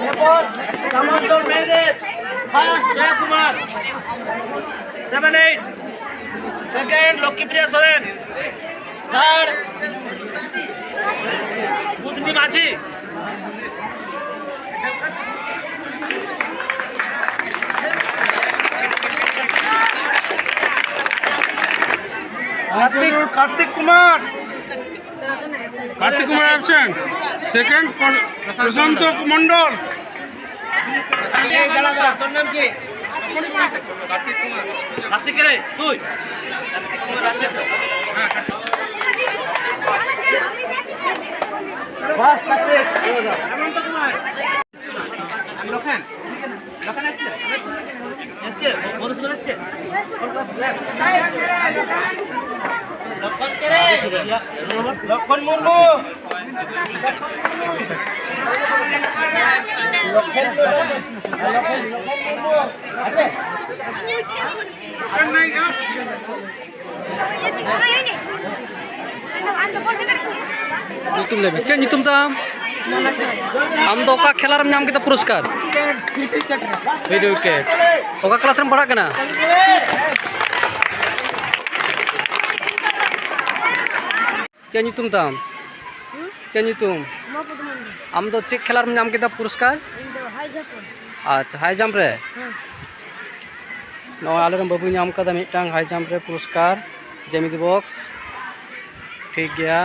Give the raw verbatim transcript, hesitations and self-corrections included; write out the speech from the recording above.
এরপর কামান্ডো মেয়েদের first Jaykumar, seven eight, second Lakshmipriya Soren, third Budhni Majhi. Kartik, Kartik Kumar, Kartik Kumar absent. Second, প্র-, প্রশান্ত মণ্ডল। এই দাঁড়া, দাঁড়া, তোর নাম কি? কার্তিক রে, তুই? কার্তিক কুমার আছে তো? হ্যাঁ, কার্তিক। বাস, কার্তিক। হেমন্ত কুমার। লক্ষণ? লক্ষণ এসছে? এসছে? মধুসূদন এসছে? লক্ষণ কে রে? লক্ষণ মুর্মু। লক্ষণ কে রে? লক্ষণ, লক্ষণ মুর্মু। আছে? ᱧᱩᱛᱩᱢ ᱞᱟᱹᱭ ᱢᱮ᱾ ᱪᱮᱫ ᱧᱩᱛᱩᱢ ᱛᱟᱢ? ᱟᱢ ᱫᱚ ᱚᱠᱟ ᱠᱷᱮᱞᱟ ᱨᱮᱢ ᱧᱟᱢ ᱠᱮᱫᱟ ᱯᱩᱨᱚᱥᱠᱟᱨ? ᱯᱷᱤᱰ ᱩᱭᱤᱠᱮᱴ᱾ ᱚᱠᱟ ᱠᱞᱟᱥ ᱨᱮᱢ ᱯᱟᱲᱦᱟᱜ ᱠᱟᱱᱟ? ᱪᱮᱫ ᱧᱩᱛᱩᱢ ᱛᱟᱢ? ᱦᱩᱸ? ᱪᱮᱫ ᱧᱩᱛᱩᱢ? ᱩᱢᱟᱯᱚᱫᱤ ᱢᱩᱨᱢᱩ᱾ ᱟᱢ ᱫᱚ ᱪᱮᱫ ᱠᱷᱮᱞᱟ ᱨᱮᱢ ᱧᱟᱢ ᱠᱮᱫᱟ ᱯᱩᱨᱚᱥᱠᱟᱨ? ᱤᱧ ᱫᱚ ᱦᱟᱭ ᱡᱟᱢᱯ ᱨᱮ᱾ ᱟᱪᱪᱷᱟ, ᱦᱟᱭ ᱡᱟᱢᱯ ᱨᱮ? ᱦᱮᱸ᱾ ᱱᱚᱜᱼᱚᱭ ᱟᱞᱮᱨᱮᱱ ᱵᱟᱹᱵᱩᱭ ᱧᱟᱢ ᱠᱟᱫᱟ ᱢᱤᱫᱴᱟᱝ ᱦᱟᱭ ᱡᱟᱢᱯ ᱨᱮ ᱯᱩᱨᱚᱥᱠᱟᱨ, ᱡᱮᱢᱤᱛᱤ ᱵᱚᱠᱥ᱾ ᱴᱷᱤᱠ ᱜᱮᱭᱟ,